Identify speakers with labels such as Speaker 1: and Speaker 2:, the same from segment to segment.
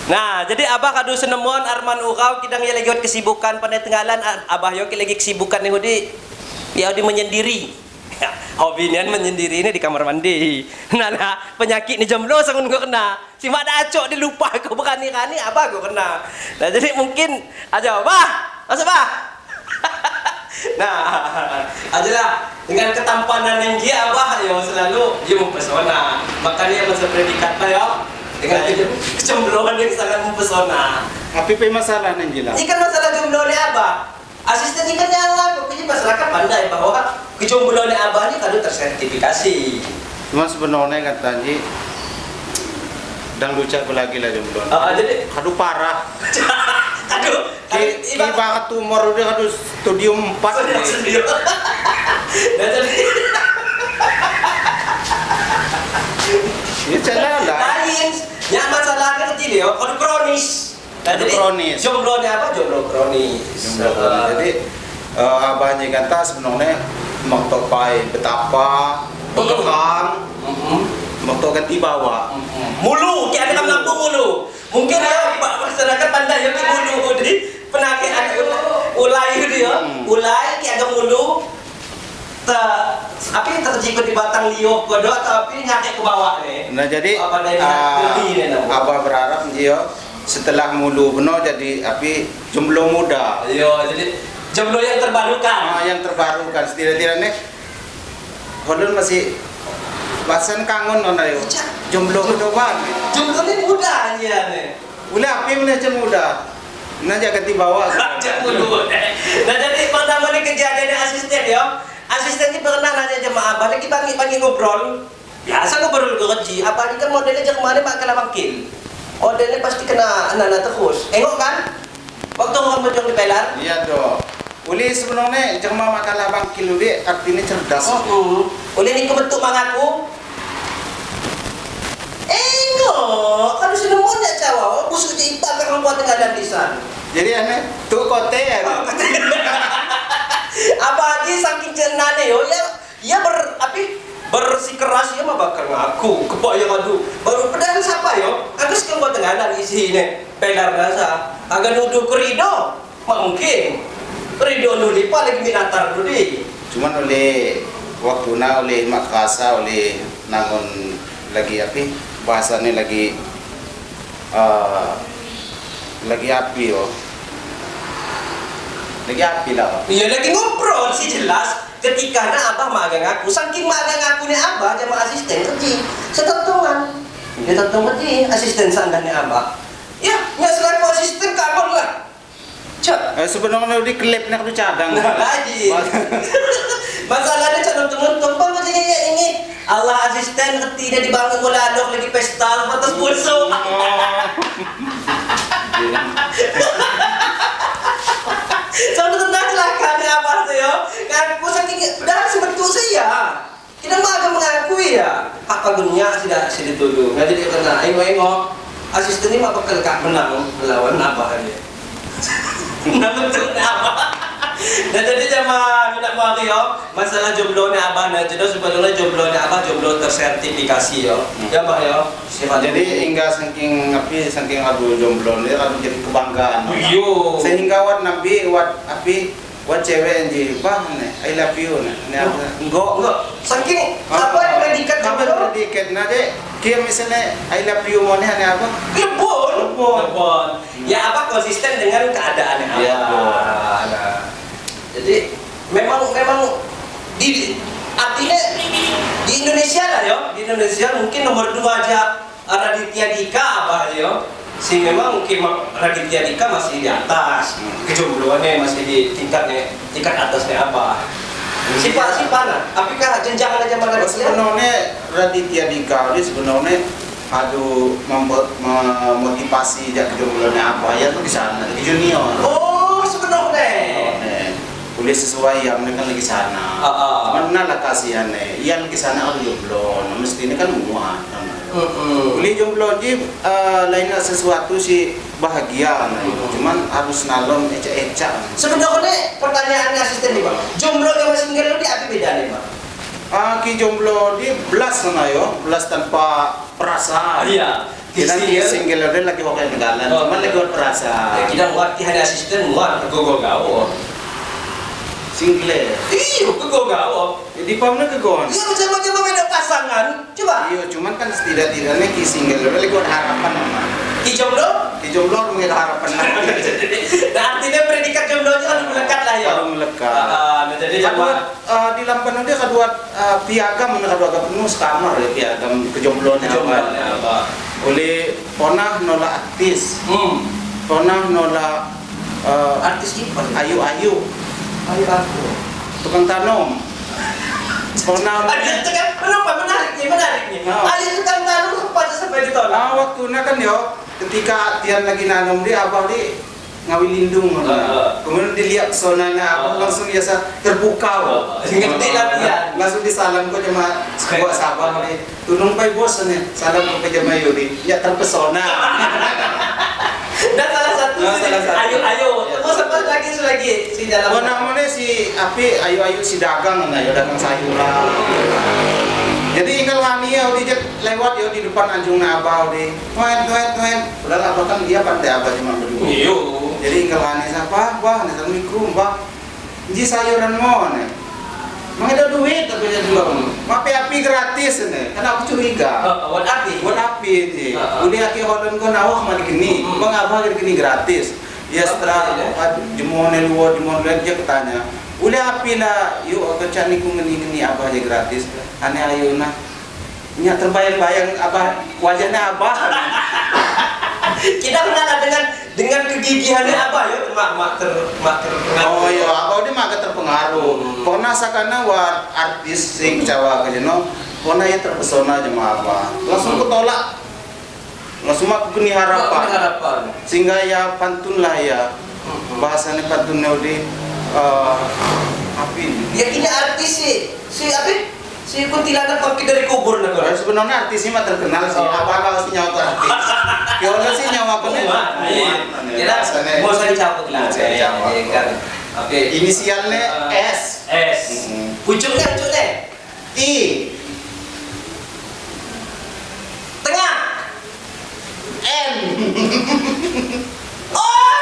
Speaker 1: Nah, jadi abah kadu senemuan Arman Urau kidang ia lagi kesibukan pandai tenggalan abah yo lagi kesibukan nih hudi. Ya di menyendiri. Hobi nian menyendiri ini di kamar mandi. Nah, penyakit ni jomblo sangun gua kena. Si mak dah acok dia lupa aku berani-rani abah gua kena. Nah, jadi mungkin aja bah. Masuk bah. Nah, ajalah dengan ketampanan yang dia abah yo selalu dia mempesona. Makanya masa predikat lah yo dengan kejombloan yang sangat mempesona.
Speaker 2: Tapi pe masalah nang gila.
Speaker 1: Ini kan masalah jomblo ni abah. Asisten ini kan nyala, pokoknya masyarakat pandai bahwa kejombloan abah ini kalau tersertifikasi.
Speaker 2: Cuma sebenarnya kata Ji, dan lucu lagi lah jomblo.
Speaker 1: Jadi
Speaker 2: kadu parah.
Speaker 1: Aduh,
Speaker 2: ki banget tumor udah kadu studium 4.
Speaker 1: Studio. Nah, jadi
Speaker 2: ya jalan lah.
Speaker 1: Lain, ya masalahnya kecil ya, kadu kronis. Nah, jadi
Speaker 2: kronis.
Speaker 1: Jomblo apa? Jomblo kronis.
Speaker 2: Jomblo kronis. Jadi abahnya kata sebenarnya moktopai betapa bekekang, mokto ganti bawa.
Speaker 1: Mulu, ki ada kamu mulu. Mungkin ya masyarakat pandai ya mulu di penakit ulai dia, ulai ki ada mulu. Apa yang terjepit di batang liok kodo atau apa ini nyakek ke bawah nih.
Speaker 2: Nah jadi abah berharap dia setelah mulu benar jadi api jomblo muda.
Speaker 1: Iya, jadi jomblo yang terbarukan.
Speaker 2: Ah, yang terbarukan setidak-tidaknya holon masih basan kangen nona yo. Jomblo kedoban.
Speaker 1: Jomblo ini muda aja nih.
Speaker 2: Ulah api mana macam muda. Nah jangan ganti bawa.
Speaker 1: Mulu. Nah jadi pertama nih kejadiannya asisten ya. Asisten ini pernah nanya sama abah lagi pagi-pagi ngobrol. Biasa ngobrol gaji. Abah ini kan modelnya aja kemarin bakal bangkil. Modelnya pasti kena nana terus. Engok kan? Waktu orang berjuang di pelar.
Speaker 2: Iya dong. Uli sebenarnya jangan makalah bangkil uli artinya cerdas.
Speaker 1: Uli ini kebentuk mangaku. Engok, kalau sudah monyet cawak, busuk je ipar kan buat tengah lisan.
Speaker 2: Jadi aneh, tuh kote ya.
Speaker 1: Apa aja saking cenane yo, ya bersikeras ya mah bakal ngaku kepok ya kadu. Baru pedang siapa yo? Aku sekarang buat tengah isi ini pelar rasa. Agak nuduh kerido, mak mungkin. Kerido nuli paling minatar nuli.
Speaker 2: Cuman oleh waktu na oleh mak kasa oleh nangon lagi api bahasanya lagi lagi api yo. Lagi api lah.
Speaker 1: Iya lagi ngobrol sih jelas. Ketika na abah magang aku, saking magang aku ni abah sama asisten kerja setentuan. Dia tentu kerja asisten sandane abah. Ya, nggak selaku asisten kamu lah. Cak.
Speaker 2: Sebenarnya udah kelip nak tu cadang.
Speaker 1: Nah, lagi. Masalahnya cak nonton-nonton bang macam ini. Allah asisten ketika dibangun bola adok lagi pesta atas pulso. Soalnya tentang celaka ni abah saya, ngaku saking dah sebentuk saya. Kita mah agak mengakui ya. Hak pagunya sudah dituduh. Nggak jadi kena. Engok-engok asisten ini mah bakal kak menang melawan abah dia. Nah betul abah. Dan jadi zaman nak mau yo masalah jomblo ni abah nah jadi sebetulnya jomblo ni abah jomblo tersertifikasi yo. Ya bah yo.
Speaker 2: Jadi hingga saking api saking adu jomblo ni adu jadi kebanggaan.
Speaker 1: Yo.
Speaker 2: Sehingga wat nabi wat api wat cewek anji bah ne I love you ne. Ne
Speaker 1: enggak. Saking apa yang predikat
Speaker 2: jomblo? Predikat nah dek kia misalnya I love you mo ne ane apa?
Speaker 1: Lebon. Lebon. Ya apa konsisten dengan keadaannya apa?
Speaker 2: Ya.
Speaker 1: Nah. Jadi memang di artinya di Indonesia lah yo, di Indonesia mungkin nomor 2 aja Raditya Dika apa yo. Si memang mungkin Raditya Dika masih di atas, kejombloannya masih di tingkatnya tingkat atasnya apa. Siapa nah? Apakah jenjang aja malah
Speaker 2: sebenarnya Raditya Dika ini sebenarnya aduh memotivasi jak kejombloannya apa ya tuh di sana di junior.
Speaker 1: Oh sebenarnya.
Speaker 2: Boleh sesuai yang mereka lagi sana. Mana lah kasihan nih, yang lagi sana aku jomblo, mesti ini kan muat. Boleh jomblo ji lainnya sesuatu sih bahagia, cuman harus nalon ecek-ecek.
Speaker 1: Sebenarnya pertanyaannya asisten nih bang, jomblo sama single di apa beda nih bang?
Speaker 2: Ki jomblo di belas sana yo, belas tanpa perasaan.
Speaker 1: Iya.
Speaker 2: Kita single order lagi hokai negalan, cuman lagi buat perasa.
Speaker 1: Kita buat ki hanya asisten buat kegogo gawo.
Speaker 2: Single.
Speaker 1: Iya, kegogo gawo.
Speaker 2: Jadi pamna kegon.
Speaker 1: Iya, coba beda pasangan. Coba.
Speaker 2: Iya, cuman kan setidak-tidaknya ki single order lagi buat harapan mama.
Speaker 1: Ki jomblo?
Speaker 2: Ki jomblo mungkin harapan nanti.
Speaker 1: Nah, artinya predikat jomblonya kan melekat lah ya.
Speaker 2: Kalau melekat.
Speaker 1: Nah, jadi
Speaker 2: di Lamban dia kedua piagam kedua agak penuh sekamar ya piagam kejombloan apa. Oleh ponah nolak artis. Ponah nolak
Speaker 1: artis ini
Speaker 2: ayu-ayu.
Speaker 1: Ayu aku.
Speaker 2: Tukang tanam. Ponah.
Speaker 1: Itu kan kenapa menarik nih. Ayu tukang tanam sampai ditolak.
Speaker 2: Nah, waktunya kan yo ketika Tian lagi nanam dia abah di ngawi lindung. Kemudian dilihat pesonanya abah langsung biasa terbuka.
Speaker 1: Ngerti lah dia.
Speaker 2: Langsung disalam kok cuma sebuah sabar nih. Tunung pai bos nih, salam ke jama Yuri. Ya terpesona.
Speaker 1: Dan salah satu ayo-ayo. Terus apa lagi si dalam.
Speaker 2: Oh namanya si api ayo-ayo si dagang nah ya dagang sayuran. Jadi ingkal kami ya udah lewat ya di depan anjung abah udah. Tuan. Padahal abah kan dia pandai abah cuma berdua.
Speaker 1: Iya.
Speaker 2: Jadi ingkal kami siapa? Wah, assalamualaikum, Pak. Ji sayuran mau nih. Mang ada duit tapi dia belum. Mapi api gratis nih. Karena aku curiga.
Speaker 1: Buat api.
Speaker 2: Buat api sih. Udah aki holon ko nawak mah gini. Bang abah gini gratis. Ya setelah jemone luar jemone dia ketanya. Udah api lah, yuk aku cari ku ngeni-ngeni abah aja gratis. Aneh ayo nah. Nya terbayang-bayang abah wajahnya abah.
Speaker 1: Kita kenal dengan kegigihannya abah ya, mak terpengaruh.
Speaker 2: Oh iya, abah dia mak terpengaruh. Pernah sakana war artis sing Jawa kejeno, pernah ya terpesona sama abah. Langsung ketolak. Langsung aku kini harapan. Sehingga ya pantun lah ya. Bahasanya pantunnya udah api.
Speaker 1: Ya kini artis sih, si api si kuntilanak bangkit dari kubur nih.
Speaker 2: Nah, sebenarnya artis sih mah terkenal sih. Apa kalau sih nyawa artis? Ya udah sih nyawa aku nih.
Speaker 1: Kira mau saya cabut lah. Oke.
Speaker 2: Inisialnya S.
Speaker 1: S. Ujungnya
Speaker 2: I.
Speaker 1: Tengah.
Speaker 2: N.
Speaker 1: Oh,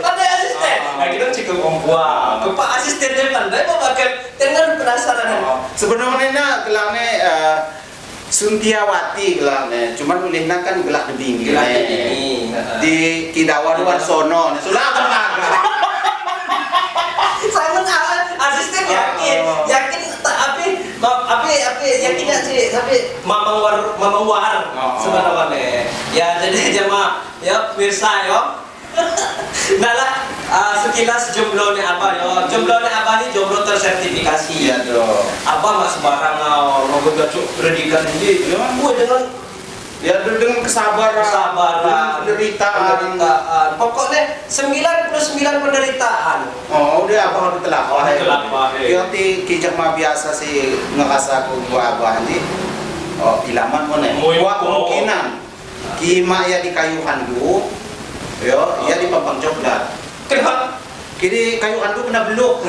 Speaker 1: pandai asisten. Nah, kita cukup ombuang. Kepak asistennya pandai, mau pakai dengan penasaran.
Speaker 2: Sebenarnya gelangnya Suntiawati gelangnya, cuman ulihna kan gelak debing.
Speaker 1: Gelak debing.
Speaker 2: Di Kidawan Warsono. Sudah aku naga.
Speaker 1: Saya menang asisten yakin, yakin tapi yakin nggak sih, tapi mamang war sebenarnya. Ya jadi jemaah, ya pemirsa yo. Nah lah, sekilas jomblo nih apa yo? Jomblo nih apa nih? Jomblo tersertifikasi.
Speaker 2: Iya dong.
Speaker 1: Apa mak sembarang mau gacuk predikat ini?
Speaker 2: Ya,
Speaker 1: gue dengan
Speaker 2: ya dengan kesabaran, dengan penderitaan.
Speaker 1: Pokoknya 99 penderitaan.
Speaker 2: Oh, udah apa harus telakah ya. Yo ti kijak mah biasa sih ngerasa aku gua abah ini. Oh, ilaman mana? Gua kemungkinan kima ya di kayu handu. Yo, ya di pampang coklat.
Speaker 1: Kenapa?
Speaker 2: Kini kayu handu kena beluk.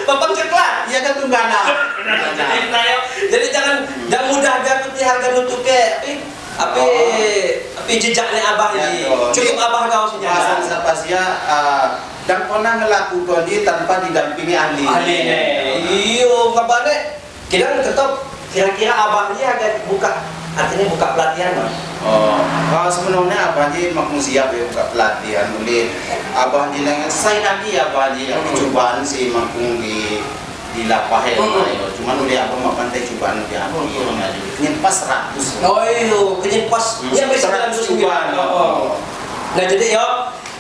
Speaker 1: Pampang coklat?
Speaker 2: Iya kan tunggana.
Speaker 1: Jadi jangan mudah dapat harga nutupnya. Api jejaknya abah ini. Cukup abah kau saja.
Speaker 2: Bahasan sapasia dan pernah ngelakukan ini tanpa didampingi ahli.
Speaker 1: Ahli. Iyo, kabarnya kita tetap kira-kira abahnya agak buka. Artinya buka pelatihan, Mas.
Speaker 2: Oh, sebenarnya abah ji makmum siap ya buka pelatihan. Boleh abah ji lengan saya lagi abah ji aku cobaan sih makmum di lapahe. Cuman udah abah mak pandai cobaan di api. Kenyempas 100.
Speaker 1: Oh iya, kenyempas. Ya bisa 100 cobaan. Nah jadi yo,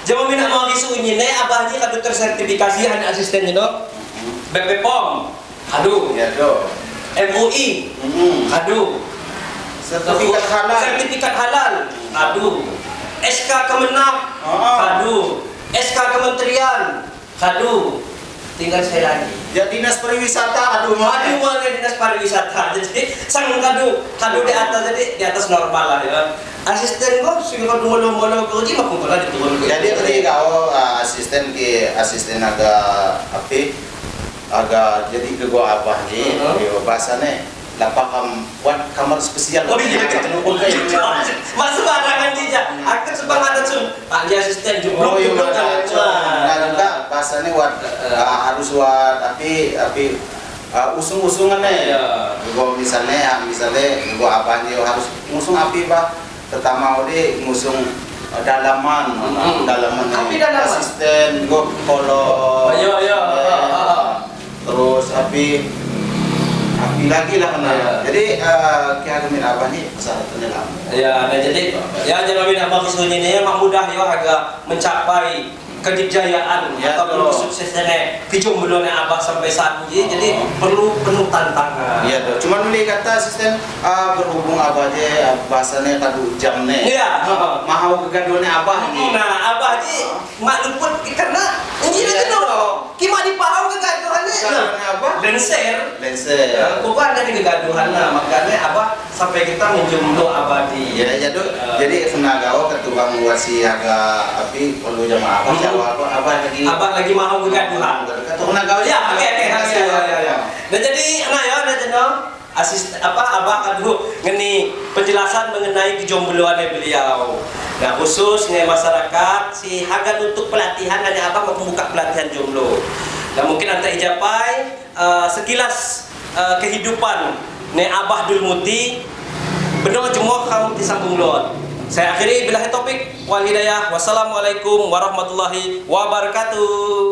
Speaker 1: jangan minat mau isu ini abah ji kadu tersertifikasi hanya asistennya no. BP POM, aduh.
Speaker 2: Ya do.
Speaker 1: MUI, aduh.
Speaker 2: Sertifikat halal.
Speaker 1: Sertifikat halal. Aduh. SK Kemenag. Aduh. SK Kementerian. Aduh. Tinggal saya lagi.
Speaker 2: Ya dinas pariwisata aduh.
Speaker 1: Aduh mana dinas pariwisata. Jadi sang kadu di atas jadi di atas normal lah ya. Asisten gua sing kadu molo-molo ko di makung pala diturun.
Speaker 2: Jadi tadi kau asisten ki asisten agak api agak jadi ke gua abah ni bahasane Lapakam buat kamar spesial.
Speaker 1: Oh iya.
Speaker 2: Nukul kayak ini.
Speaker 1: Mas sembarangan dia. Aku semangat sun. Pak dia asisten jomblo.
Speaker 2: Oh iya,
Speaker 1: jomblo kan.
Speaker 2: nah juga bahasanya buat harus buat tapi usung-usungan nih.
Speaker 1: Iya.
Speaker 2: Gua misalnya ya, misalnya gua apa nih harus ngusung api bah. Pertama udah ngusung dalaman, dalaman
Speaker 1: Api
Speaker 2: nih.
Speaker 1: dalaman.
Speaker 2: Asisten gua kolor.
Speaker 1: Oh, iya, iya.
Speaker 2: Terus api api lagi lah kena.
Speaker 1: Iya.
Speaker 2: Jadi kiai abah nih persyaratannya lama.
Speaker 1: Ya, nah jadi ya jangan minta abah kesunyian ini mak mudah ya agak mencapai kejayaan
Speaker 2: Ya,
Speaker 1: ataupun
Speaker 2: betul.
Speaker 1: kesuksesannya kejombloannya abah sampai saat ini. Jadi perlu penuh tantangan.
Speaker 2: Iya tuh. Cuman beli kata asisten berhubung abah aja bahasanya kadu jam nih.
Speaker 1: Iya.
Speaker 2: Mahau kegaduhannya abah nih.
Speaker 1: Nah, abah ji mak luput karena ini
Speaker 2: Iya.
Speaker 1: lagi no. Ki mak dipaham kegaduhannya.
Speaker 2: Kegaduhannya abah.
Speaker 1: Lenser.
Speaker 2: Lenser.
Speaker 1: Ya, kok ada di kegaduhan nah, makanya abah sampai kita menjomblo abadi.
Speaker 2: Iya, jadi jadi kena gawa ke tukang wasi agak api perlu jamaah abah jawab apa abah lagi.
Speaker 1: Abah lagi mau kegaduhan.
Speaker 2: Kena gawa.
Speaker 1: Ya, oke oke ya ya ya ya. Nah jadi nah ya nah jadi asist apa abah aduh ngeni penjelasan mengenai kejombloannya beliau. Nah khususnya masyarakat si hagan untuk pelatihan hanya abah mau membuka pelatihan jomblo. Nah mungkin anta ijapai sekilas kehidupan ne Abah Dulmuti benar jemuah kamu disambung lot. Saya akhiri billahi taufik wal hidayah. Wassalamualaikum warahmatullahi wabarakatuh.